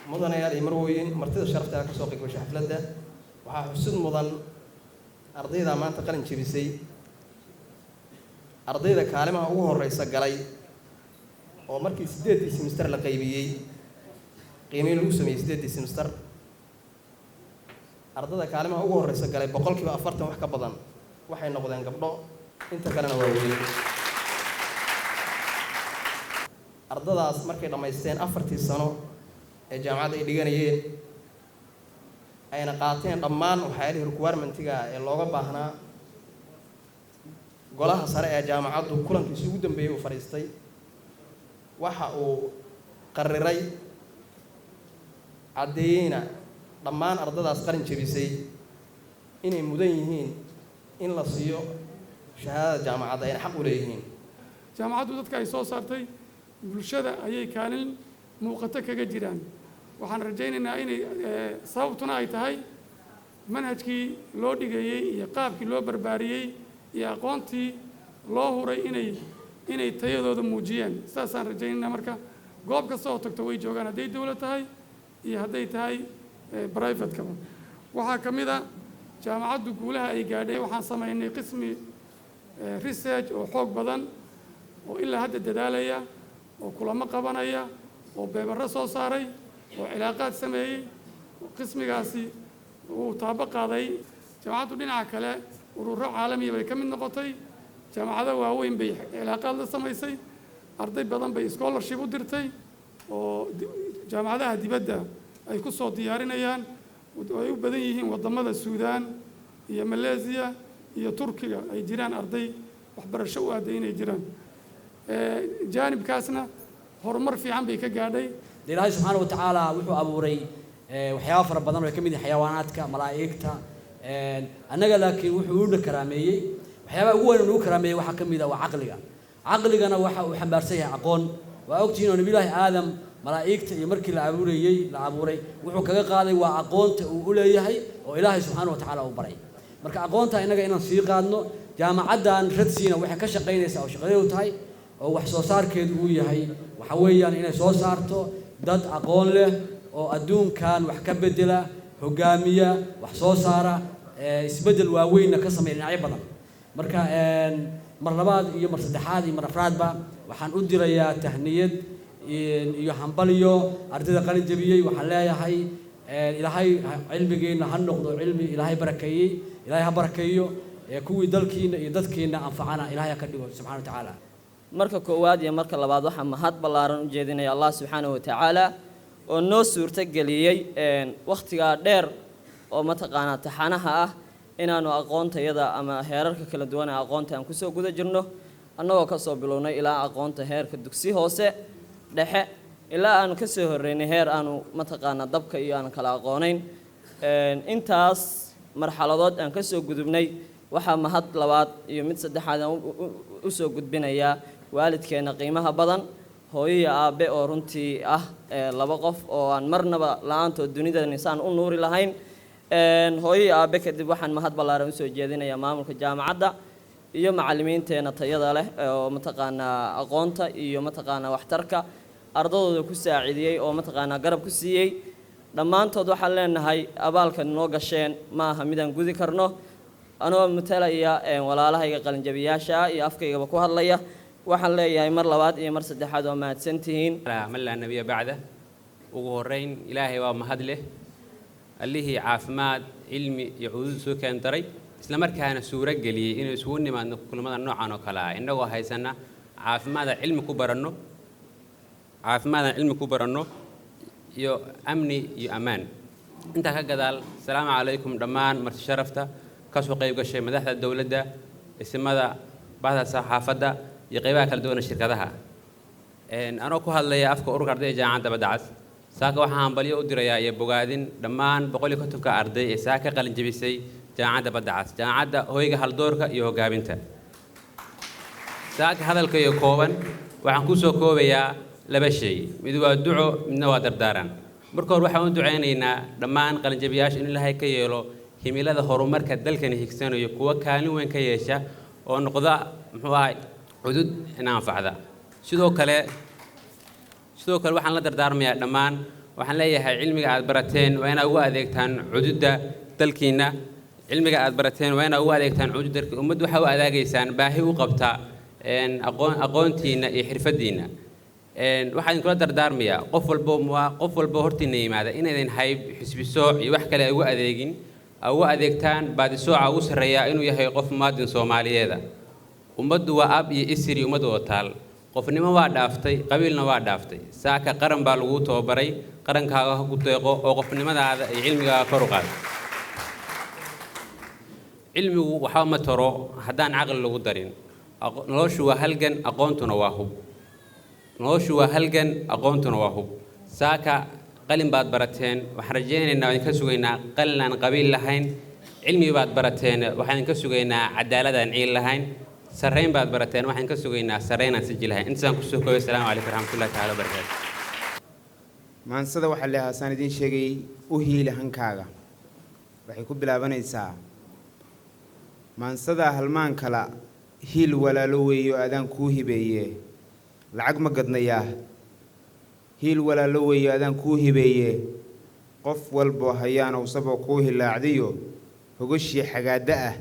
Mudanayaal iyo marwooyin, martida sharafta ka soo qayb gashay xafladda, waxaa xusid mudan ardayda maanta qalin jebisay, ardayda kaalimaha ugu horeysa galay oo markii 8-dii semester la qaybiyey, qiimeyn lagu sameeyey 8-dii semester, ardayda kaalimaha ugu horeysa galay 40% wax ka badan waxay noqdeen gabdho, inta kalena waa wiilal. Ardadaas markay dhammaysteen 4-tii sano ee jaamacadda ay dhiganayeen, ayna qaateen dhammaan waxyaalihii requirement-iga ee looga baahnaa, golaha sare ee jaamacaddu kulankiisi ugu dambeeyey uu fadhiistay waxa uu qariray, caddeeyeyna dhammaan ardadaas qalin jebisay inay mudan yihiin in la siiyo shahaadada jaamacadda, ayna xaq u leeyihiin. Jaamacaddu dadka ay soo saartay bulshada ayay kaalin muuqato kaga jiraan. Waxaan rajaynaynaa inay sababtuna ay tahay manhajkii loo dhigayey iyo qaabkii loo barbaariyey iyo aqoontii loo huray inay tayadooda muujiyeen. Saasaan rajaynaynaa. Marka goob kasta oo tagto way joogaan, hadday dowlad tahay iyo hadday tahay private-kaba. Waxaa ka mid a jaamacaddu guulaha ay gaadhay, waxaan samaynay qismi research oo xoog badan oo ilaa hadda dadaalaya oo kulamo qabanaya oo papers-o soo saaray oo cilaaqaad sameeyey. Qismigaasi wuu taabo qaaday. Jaamacaddu dhinaca kale ururo caalamiya bay ka mid noqotay, jaamacado waaweyn bay cilaaqaad la samaysay, arday badan bay scholarship u dirtay oo jaamacadaha dibadda ay ku soo diyaarinayaan, ay u badan yihiin waddamada Suudaan iyo Malaysia iyo Turkiga, ay jiraan arday waxbarasho u aaday inay jiraan. Jaanibkaasna horumar fiican bay ka gaadhay. De Ilaahay subxaana wa tacaala wuxuu abuuray waxyaaba fara badan oo ay ka mid yihiin xayawaanaadka, malaa'igta, annaga, laakiin wuxuu una karaameeyey, waxyaabaha ugu weyn nagu karaameeyey waxaa ka mid ah waa caqliga. Caqligana waxa uu xambaarsan yahay aqoon. Waa ogtihiin oo Nabiyullaahi Aadam malaa'igta iyo markii la abuurayey, la abuuray, wuxuu kaga qaaday waa aqoonta uu u leeyahay oo Ilaahay subxaana wa tacaala uu baray. Marka aqoonta innaga inaan sii qaadno, jaamacaddan Red Sea-na waxay ka shaqaynaysaa oo shaqadeedu tahay oo wax soo saarkeedu uu yahay waxa weeyaan inay soo saarto dad aqoon leh oo adduunkan wax ka bedela, hogaamiya, wax soo saara, isbeddel waaweynna ka sameeya dhinacyo badan. Marka mar labaad iyo mar saddexaad iyo mar afraadba waxaan u dirayaa tahniyad iyo hambalyo ardayda qalin jebiyey. Waxaan leeyahay, Ilaahay cilmigiina ha noqdo cilmi Ilaahay barakeeyey, Ilaahay ha barakeeyo, kuwii dalkiina iyo dadkiina anfacana Ilaahay ha ka dhigo subxana wa tacaala. Marka koowaad iyo marka labaad waxaa mahad ballaaran u jeedinaya Allah subxaanahu wa tacaala oo noo suurto geliyey wakhtigaa dheer oo mataqaanaa taxanaha ah inaannu aqoontayada ama heerarka kala duwan ee aqoonta aan kusoo guda jirno, annagoo kasoo bilownay ilaa aqoonta heerka dugsi hoose dhexe, ilaa aanu kasoo horreynay heer aanu mataqaanaa dabka iyo aan kala aqoonayn. Intaas marxaladood aan kasoo gudubnay, waxaa mahad labaad iyo mid saddexaad aan u soo gudbinayaa waalidkeenna qiimaha badan, hooyo iyo aabbe, oo runtii ah laba qof oo aan marnaba la-aantood dunidan insaan u nuuri lahayn. Hooyo iyo aabbe kadib waxaan mahad ballaaran usoo jeedinayaa maamulka jaamacadda iyo macallimiinteenna tayada leh oo mataqaanaa aqoonta iyo mataqaanaa waxtarka ardadooda ku saacidiyey oo mataqaanaa garab ku siiyey. Dhammaantood waxaan leenahay, abaalka noo gasheen ma aha midaan gudi karno. Anoo matalaya walaalahayga qalinjabiyaasha ah iyo afkaygaba ku hadlaya, waxaan leeyahay mar labaad iyo mar saddexaad waa mahadsantihiin. من لا نبي بعده. Ugu horreyn Ilaahay waa mahad leh, allihii caafimaad, cilmi iyo cuduud soo keen daray, isla markaana suuro geliyey inuu isugu nimaadno kulamada noocan oo kale ah, innagoo haysana caafimaadaan cilmi ku baranno, caafimaadaan cilmi ku baranno iyo amni iyo ammaan. Intaa ka gadaal, asalaamu calaykum dhammaan marti sharafta ka soo qayb gashay, madaxda dowladda, isimada, bahda saxaafadda iyo qaybaha kala duwan ee shirkadaha. Anoo ku hadlaya afka ururka ardayda jaamacadda Badda Cas, saaka waxaan hambalyo u dirayaa iyo bogaadin dhammaan 150-ka arday ee saaka ka qalin jebisay jaamacadda Badda Cas, jaamacadda hoyga haldoorka iyo hogaaminta. Saaka hadalkayo kooban waxaan ku soo koobayaa laba shay: mid waa duco, midna waa dardaaran. Marka hore waxaan u ducaynaynaa dhammaan qalinjabiyaasha in Ilaahay ka yeelo himilada horumarka dalkani higsanayo kuwa kaalin weyn ka yeesha oo noqda, muxuu ahay, cudud ina anfacda. Sidoo kale waxaan la dardaarmayaa dhammaan Waxaan leeyahay, cilmiga aad barateen waa inaad ugu adeegtaan cududda dalkiinna. Cilmiga aad barateen waa inaad ugu adeegtaan cududda dalka. Ummaddu waxaa u adeegaysaan baahi u qabta aqoon, aqoontiinna iyo xirfaddiinna. Waxaan idinkula dardaarmayaa, qof walbo hortiinna yimaada, inaydin hayb, xisbi sooc iyo wax kale ay ugu adeegin, ugu adeegtaan baadisooca ugu sarreeya inuu yahay qof muwaadin Soomaaliyeeda. Ummaddu waa ab iyo isir iyo ummad wada taal. Qofnimo waa dhaaftay, qabiilna waa dhaaftay. Saaka qaran baa laguu tababaray. Qarankaaga ha ku deeqo oo qofnimadaada iyo cilmigaaga kor u qaad. Cilmigu waxba ma taro haddaan caqli lagu darin. Noloshu waa halgan, aqoontuna waa hub. Noloshu waa halgan, aqoontuna waa hub. Saaka qalin baad barateen. Waxaan rajaynaynaa, idinka sugaynaa qalin aan qabiil lahayn. Cilmi baad barateen, waxaan idinka sugaynaa cadaalad aan ciil lahayn. Sarrayn baad barateen, waxaan idinka sugaynaa sarrayn aan siji lahayn. Intaasaan kusoo koobay. Asalaamu calaykum waraxmatullahi tacaala wabarakaatu. Maansada waxaa leeyahay, saan idiin sheegay, u hiili hankaaga. Waxay ku bilaabanaysaa maansada halmaan kala: hiil walaalo weeyo adaan kuu hibeeye, lacag ma gadnayaa. Hiil walaalo weeyo adaan kuu hibeeye, qof walboo hayaanow saboo kuu hilaacdiyo hogashii xagaadda ah,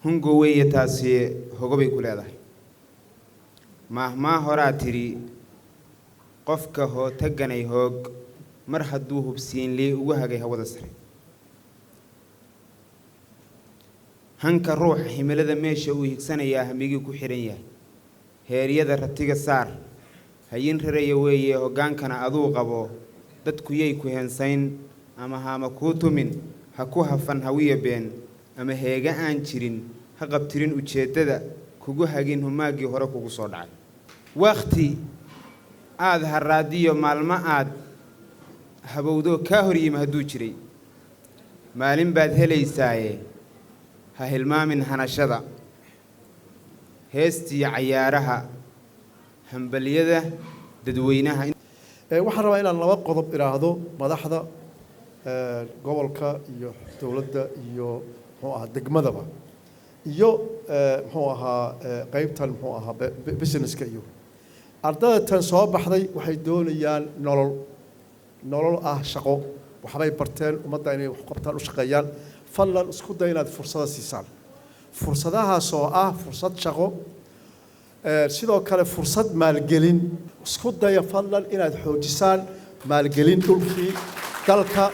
hungo weeye taasi, hogobay ku leedahay. Maahmaa horaa tidhi: qofka hootaganay hoog mar hadduu hubsiinlii ugu hagay hawada sare. Hanka ruuxa, himilada meesha uu higsanayaa hamigii ku xidhan yahay. Heeryada ratiga saar, hayin raraya weeye, hoggaankana aduu qabo. Dadku yay ku heensayn ama haama kuu tumin, ha ku hafan hawiya been ama heega aan jirin, ha qabtirin ujeeddada kugu hagin humaaggii hore kugu soo dhacay. Wakhti aad harraadiyo maalmo aad habowdo kaa hor yimi hadduu jiray, maalin baad helaysaaye ha hilmaamin hanashada, heestiyo cayaaraha, hambalyada dadweynaha. Waxaan rabaa inaan laba qodob idhaahdo madaxda gobolka iyo dowladda iyo, muxuu ahaa, degmadaba iyo muxuu ahaa, qeybtan, muxuu ahaa, businesska iyo ardada tan soo baxday. Waxay doonayaan nolol, nolol ah shaqo. Waxbay barteen, ummadda inay wax qabtaan, u shaqeeyaan. Fadlan isku day inaad fursada siisaan, fursadahaas oo ah fursad shaqo, sidoo kale fursad maalgelin. Isku daya fadlan inaad xoojisaan maalgelin dhulkii dalka,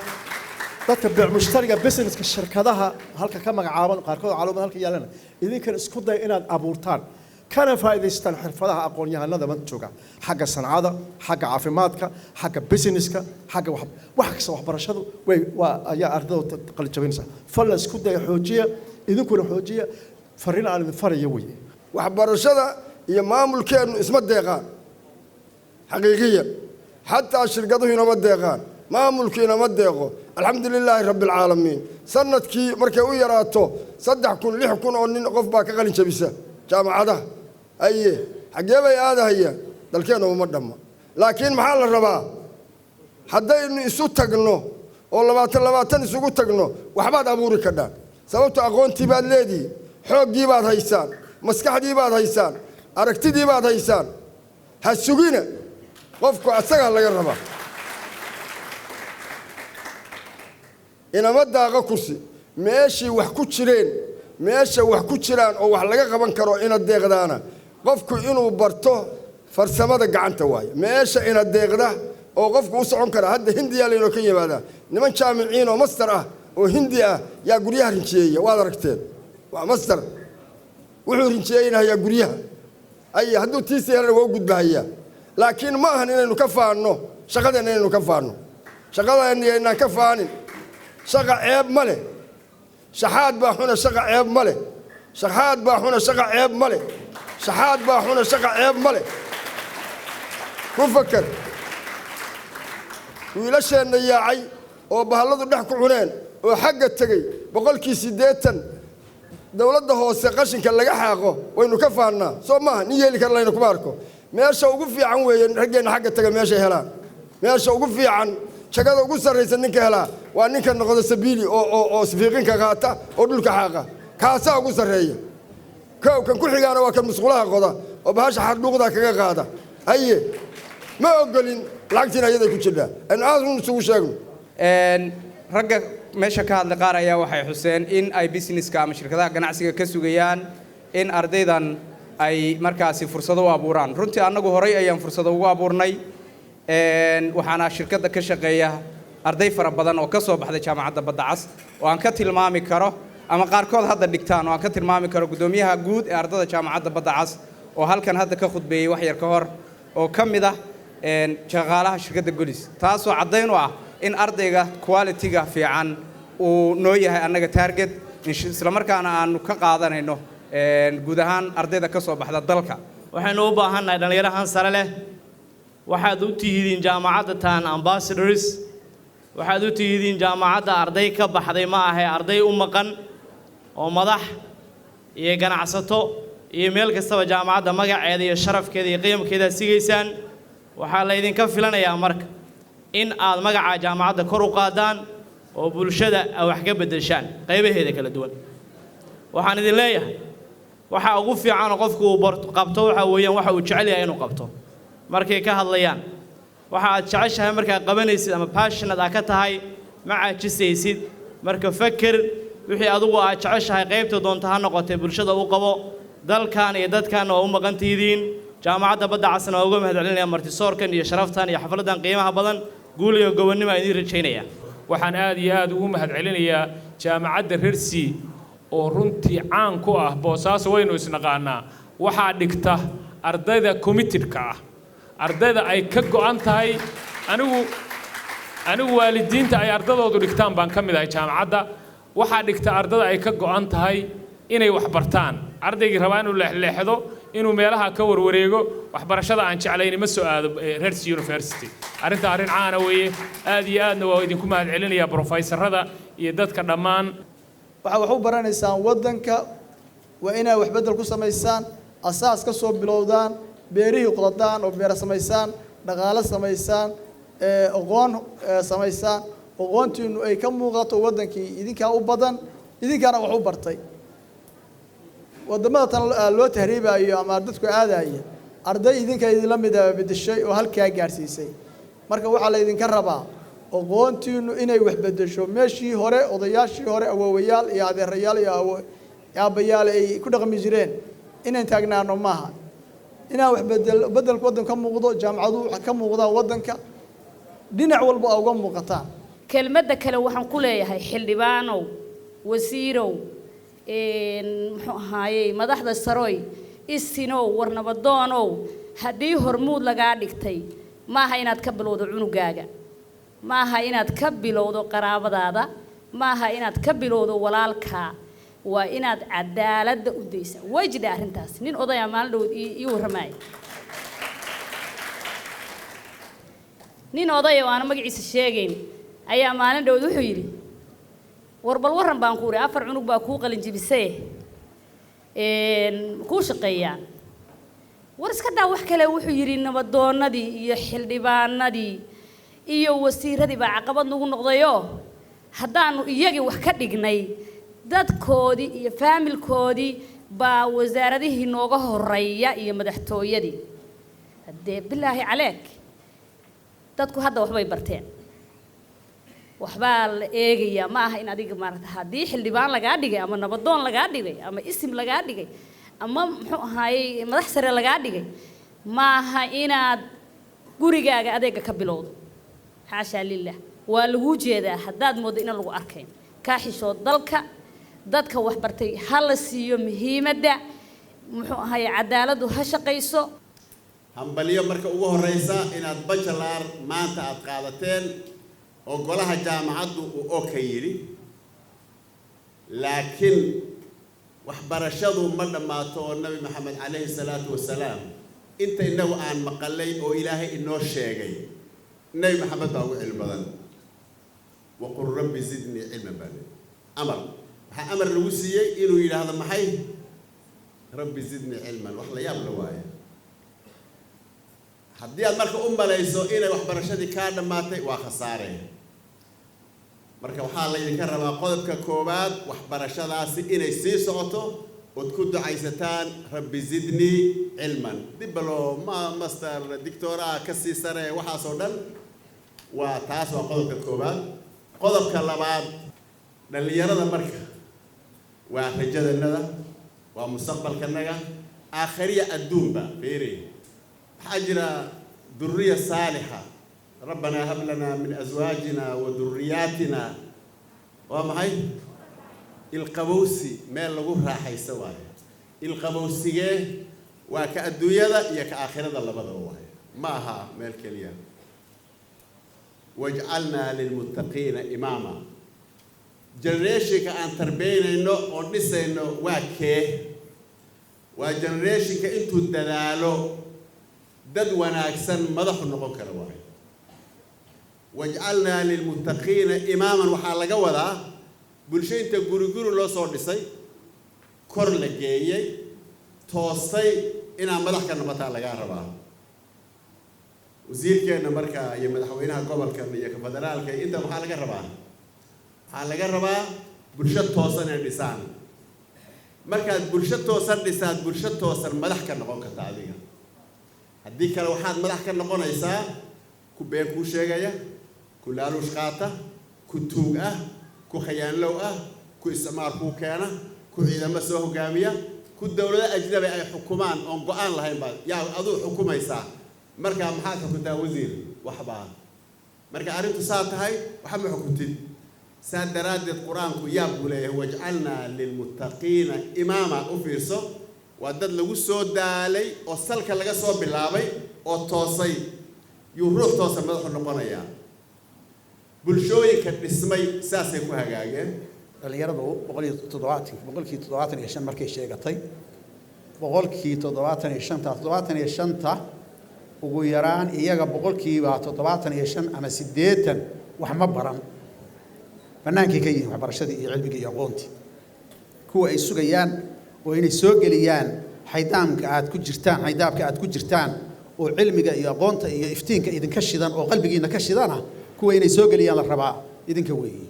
dadka beec mushtariga, businesska, shirkadaha halka ka magacaaban qaarkood caalamada halka yaalana. Idinkan isku daya inaad abuurtaan kana faa'iidaystaan xirfadaha aqoon-yahanada maanta jooga, xagga sancada, xagga caafimaadka, xagga businesska, xagga wax kasta. Waxbarashadu way waa ayaa ardada qalin jabinaysa. Fadlan isku daya, xoojiya, idinkuna xoojiya. Fariin aan idin faraya weye. Waxbarashada iyo maamulkeennu isma deeqaan xaqiiqiyan, xataa shirkaduhu inama deeqaan, maamulku inama deeqo. Alxamdu lilaahi rabbi alcaalamiin. Sanadkii markay u yaraato 3000, 6000 oo nin qof baa ka qalin jabisa jaamacadaha. Aye, xaggee bay aadahayaan? Dalkeenna uma dhamma. Laakiin maxaa la rabaa? Haddaynu isu tagno oo 20 20 isugu tagno, waxbaad abuuri kadhaan. Sababto aqoontii baad leedihi, xooggii baad haysaan, maskaxdii baad haysaan, aragtidii baad haysaan. Ha sugina, qofku asagaa laga rabaa. Inama daaqa kursi. Meeshii wax ku jireen, meesha wax ku jiraan oo wax laga qaban karo ina deeqdaana, qofku inuu barto farsamada gacanta waaye. Meesha ina deeqda oo qofku u socon kara, hadda Hindiya laynoo ka yimaadaa. Niman jaamiciin oo master ah oo Hindi ah yaa guryaha rinjiyeeya. Waad aragteen, waa master, wuxuu rinjiyeynahayaa guryaha. Ay hadduu tiisi helana waa u gudbahayaa. Laakiin ma ahan inaynu ka faanno shaqadeenna, inaynu ka faanno shaqadeenna yaynaan ka faanin. Shaqa ceeb ma leh, shaxaad baa xuna. Shaqa ceeb ma leh, shaxaad baa xuna. Shaqa ceeb ma leh, shaxaad baa xuna. Shaqa ceeb ma leh. Ku fakar wiilasheenna yaacay oo bahalladu dhex ku cuneen oo xagga tegey, 80% dowladda hoose qashinka laga xaaqo. Waynu ka faannaa, soo maaha? Nin yeeli kara layna kuma arko. Meesha ugu fiican weeye raggeenna xagga taga meeshay helaan. Meesha ugu fiican, jagada ugu sarraysa ninka helaa waa ninka noqda sabiili oo sifiiqinka qaata oo dhulka xaaqa. Kaasaa ugu sarreeya. Kow kan ku xigaana waa kan musqulaha qoda oo bahasha xardhuuqda kaga qaada. Haye, ma ogolin. Lacagtiina iyaday ku jirnaa, aynu aad un isugu sheegno. Ragga meesha ka hadlay qaar ayaa waxay xuseen in ay businesska ama shirkadaha ganacsiga ka sugayaan in ardaydan ay markaasi fursado u abuuraan. Runtii annagu horay ayaan fursado ugu abuurnay, waxaana shirkadda ka shaqeeya arday fara badan oo ka soo baxday Jaamacadda Badda Cas oo aan ka tilmaami karo, ama qaarkood hadda dhigtaan, oo aan ka tilmaami karo guddoomiyaha guud ee ardada Jaamacadda Badda Cas oo halkan hadda ka khudbeeyey wax yar ka hor, oo ka mid ah shaqaalaha shirkadda Golis, taasoo caddayn u ah in ardayga quality-ga fiican uu noo yahay annaga target, islamarkaana aanu ka qaadanayno guud ahaan ardayda ka soo baxda dalka. Waxaynu u baahannahay dhallinyarahan sare leh. Waxaad u tihidiin jaamacadda taan ambassadors, waxaad u tihidiin jaamacadda arday ka baxday ma ahe arday u maqan oo madax iyo ganacsato iyo meel kastaba jaamacadda magaceeda iyo sharafkeeda iyo qiimkeeda sigaysaan. Waxaa laydinka filanayaa marka in aad magaca jaamacadda kor u qaadaan oo bulshada wax ka beddeshaan qaybaheeda kala duwan. Waxaan idin leeyahay, waxa ugu fiican oo qofku uu qabto waxa weeyaan waxa uu jecel yahay inuu qabto. Markay ka hadlayaan waxa aad jeceshahay markaad qabanaysid ama passionate aad ka tahay, ma caajisaysid. Marka faker wixii adigu aad jeceshahay, qaybta doonta ha noqotee, bulshada u qabo. Dalkan iyo dadkanna waa u maqan tihidiin. Jaamacadda Badda Casna waa uga mahadcelinaya martisoorkan iyo sharaftan iyo xafladdan qiimaha badan. Guul iyo gobonnimo aan idiin rajaynaya. Waxaan aad iyo aad ugu mahadcelinayaa jaamacadda Red Sea oo runtii caan ku ah Boosaaso. Waynu isnaqaanaa, waxaa dhigta ardayda committedka ah, ardayda ay ka go'an tahay. Anigu waalidiinta ay ardadoodu dhigtaan baan ka mid ahay. Jaamacadda waxaa dhigta ardada ay ka go'an tahay inay wax bartaan. Ardaygii rabaa inuu leexleexdo, inuu meelaha ka warwareego, waxbarashada aan jeclayni, ma soo aado Red Sea University. Arrinta arrin caana weeye. Aad iyo aadna waa idinku mahadcelinayaa brofeysarada iyo dadka dhammaan. Waxaa wax u baranaysaan waddanka, waa inaad wax beddel ku samaysaan, asaas ka soo bilowdaan, beerihii qodadaan oo beero samaysaan, dhaqaalo samaysaan, aqoon samaysaan, aqoontiinu ay ka muuqato waddankii. Idinkaa u badan, idinkaana wax u bartay. Waddamada tan loo tahriibayo ama dadku aadaya, arday idinka idinla mida bedeshay oo halkaa gaadhsiisay. Marka waxaa la idinka rabaa aqoontiinu inay wax bedesho meeshii hore odayaashii hore, awoowayaal iyo adeerayaal iyo aabbayaal ay ku dhaqmi jireen inaan taagnaano maaha. Inaan wax bedel, bedelka waddanka ka muuqdo, jaamacaduhu ka muuqdaan, waddanka dhinac walba aa uga muuqataan. Kelmadda kale waxaan ku leeyahay, xildhibaanow, wasiirow, muxuu ahaayey, madaxda saroy, isinow, warnabadoonow, haddii Hormuud lagaa dhigtay, maaha inaad ka bilowdo cunugaaga, maaha inaad ka bilowdo qaraabadaada, maaha inaad ka bilowdo walaalkaa. Waa inaad cadaaladda u daysaa. Way jidha arrintaas. Nin odayaa maalin dhow ii warramaaya, nin odaya oo aana magaciisa sheegayn ayaa maalin dhowd wuxuu yidhi, "War bal warran baan ku uri, afar cunug baa kuu qalin jebisay, kuu shaqeeyaan? War iska daa wax kale," wuxuu yidhi, "nabadoonnadii iyo xildhibaanadii iyo wasiiradii baa caqabad nagu noqdayoo haddaanu iyagii wax ka dhignay, dadkoodii iyo faamilkoodii baa wasaaradihii nooga horeeya iyo madaxtooyadii." Haddee bilaahi caleek, dadku hadda waxbay barteen, waxbaa la eegayaa. Ma aha in adiga maarata haddii xildhibaan lagaa dhigay ama nabadoon lagaa dhigay ama isim lagaa dhigay ama muxuu ahaayey madax sare lagaa dhigay, ma aha inaad gurigaaga adeega ka bilowdo. Xaashaa lilah, waa laguu jeedaa. Haddaad moodo inaan lagu arkayn, kaa xishood. Dalka dadka waxbartay ha la siiyo muhiimadda, muxuu ahaayey, cadaaladdu ha shaqayso. Hambalyo marka ugu horreysa inaad bachelor maanta aad qaadateen oo golaha jaamacaddu uu okay yidhi. Laakiin waxbarashadu ma dhammaato, oo Nabi Maxamed calayhi salaatu wasalaam inta innagu aan maqalay oo Ilaahay inoo sheegay, Nebi Maxamed baa ugu cilmi badan. "Waqul rabbi zidnii cilman" baa leeyahy. Amar waxaa amar lagu siiyey inuu yidhaahdo maxay? "Rabbi zidnii cilman." Wax la yaab la waaye. Haddii aad marka u malayso inay waxbarashadii kaa dhammaatay, waa khasaare. Marka waxaa laydinka rabaa qodobka koowaad, waxbarashadaasi inay sii socoto. Ood ku ducaysataan rabbi zidnii cilman, dibalo ma master dictoraa ka sii sare, waxaasoo dhan waa taas. Waa qodobka koowaad. Qodobka labaad, dhallinyarada marka waa rajadanada, waa mustaqbalkanaga aakhiriya adduunba. Fiiri, waxaa jira durriya saalixa, rabbanaa hab lanaa min aswaajina wa durriyaatina. Waa maxay ilqabowsi? Meel lagu raaxaysto waayo. Ilqabowsigee waa ka adduunyada iyo ka aakhirada labadaba waayo, ma aha meel keliya. Wajcalnaa lilmuttaqiina imaama. Generationka aan tarbeynayno oon dhisayno waa kee? Waa generationka intuu dadaalo dad wanaagsan madaxu noqon kara waayo. Wajcalnaa lilmuttaqiina imaaman waxaa laga wadaa bulsho inta guri guri loo soo dhisay, kor la geeyey, toostay, inaa madax ka noqotaa lagaa rabaa. Wasiirkeenna marka iyo madaxweynaha gobolkan iyo ka federaalka iyo inta waxaa laga rabaa, bulsho toosan inay dhisaan. Markaad bulsho toosan dhisaad, bulsho toosan madax ka noqon karta adiga. Haddii kale waxaad madax ka noqonaysaa ku been kuu sheegaya, ku laaluush qaata, ku tuug ah, ku khayaanlow ah, ku isticmaal kuu keena, ku ciidamo soo hogaamiya, ku dowlado ajnabi ay xukumaan oon go-aan lahayn baad yaa aduu xukumaysaa. Marka maxaad xukuntaa, wasiir? Waxbaa marka arrintu saa tahay, waxa ma xukuntid. Saa daraaddeed Qur-aanku yaab buu leeyahay, wajcalnaa lilmuttaqiina imaama. U fiirso, waa dad lagu soo daalay oo salka laga soo bilaabay oo toosay, yuu ruux toosan madaxu noqonayaa. Bulshooyinka dhismay saasay ku hagaageen. Dhallinyaradu 170, 75% markay sheegatay, 75%-ta, 75-ta ugu yaraan iyaga 75% ama 80 wax ma baran, bannaankay ka yihiin waxbarashadii iyo cilmigii iyo aqoontii. Kuwa ay sugayaan oo inay soo geliyaan xaydaamka aad ku jirtaan, xaydaabka aad ku jirtaan oo cilmiga iyo aqoonta iyo iftiinka idinka shidan oo qalbigiina ka shidana, kuwa inay soo geliyaan la rabaa idinka weeye.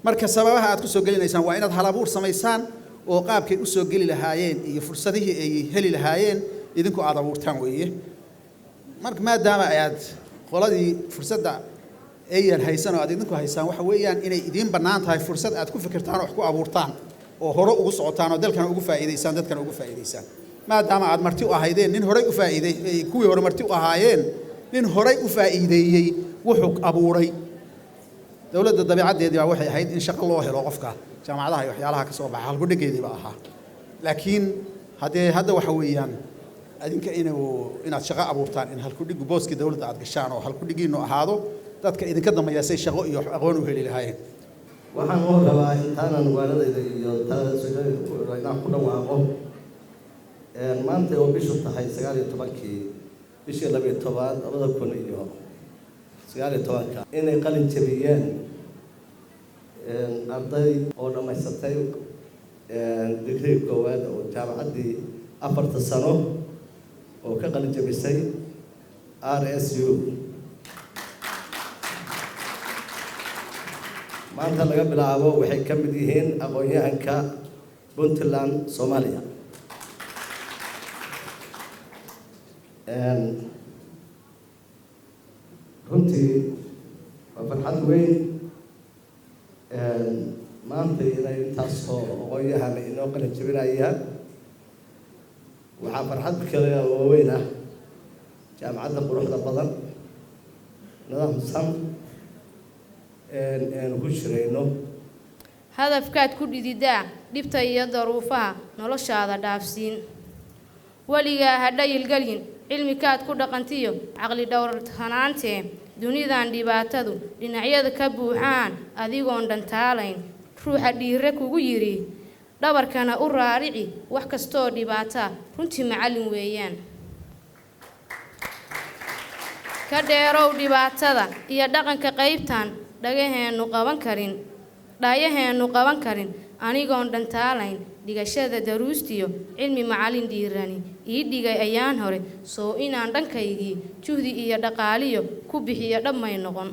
Marka sababaha aad ku soo gelinaysaan waa inaad hal abuur samaysaan oo qaabkay u soo geli lahaayeen iyo fursadihii ay heli lahaayeen idinku aad abuurtaan weeye. Marka maadaama aad qoladii fursadda ayan haysan oo aad idinku haysaan, waxa weeyaan inay idiin bannaan tahay fursad aad ku fikirtaan oo wax ku abuurtaan oo hore ugu socotaan oo dalkana ugu faa'iidaysaan, dadkana ugu faa'iidaysaan. Maadaama aad marti u ahaydeen nin horey u faa'iiday, kuwii hore marti u ahaayeen nin horey u faa'iideeyey wuxuu abuuray. Dowladda dabiicaddeedii baa waxay ahayd in shaqo loo helo qofka jaamacadaha iyo waxyaalaha ka soo baxa, halkudhigeedii baa ahaa. Laakiin haddee hadda waxa weeyaan adinka inuu inaad shaqo abuurtaan, in halkudhigu booskii dowladda aad gashaan oo halkudhigiinu ahaado dadka idinka dambeeya say shaqo iyo aqoon u heli lahaayeen. Waxaan u rabaa intaanan waaladayda iyo talada inaan ku dhawaaqo maanta oo bishu tahay 19-kii bishii 12aad 2019-ka inay qalin jabiyeen arday oo dhammaysatay digrii koowaad oo jaamacaddii 4-ta sano oo ka qalin jabisay RSU. Maanta laga bilaabo waxay ka mid yihiin aqoon-yahanka Puntland, Soomaaliya. Runtii waa farxad weyn maanta inay intaasoo aqoon-yahan inoo qalin jabinayaan. Waxaa farxad kale oo weyn ah jaamacadda quruxda badan, nidaamsan aanu ku jirayno. Hadafkaad ku dhididaa dhibta iyo daruufaha noloshaada dhaafsiin, weligaa ha dhayilgelyin cilmikaad ku dhaqantiyo caqli dhowrtanaantee. Dunidan dhibaatadu dhinacyada ka buuxaan, adigoon dhantaalayn ruuxa dhiire kugu yidhi, dhabarkana u raarici wax kastoo dhibaataa, runtii macallin weeyaan. Ka dheerow dhibaatada iyo dhaqanka qaybtan dhagaheennu qaban karin, dhaayaheennu qaban karin, anigoon dhantaalayn dhigashada daruustiyo cilmi macallin dhiirani ii dhigay ayaan hore soo inaan dhankaygii juhdi iyo dhaqaaliyo ku bixiyo dhammay noqon.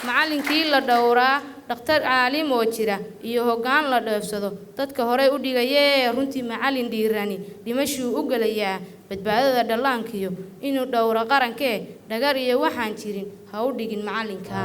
Macallinkii la dhowraa Dhakhtar caalim oo jira iyo hoggaan la dheefsado dadka horey u dhigayee. Runtii macallin dhiirani dhimashuu u gelayaa badbaadada dhallaankiyo inuu dhowro qarankee. Dhagar iyo waxaan jirin ha u dhigin macallinka.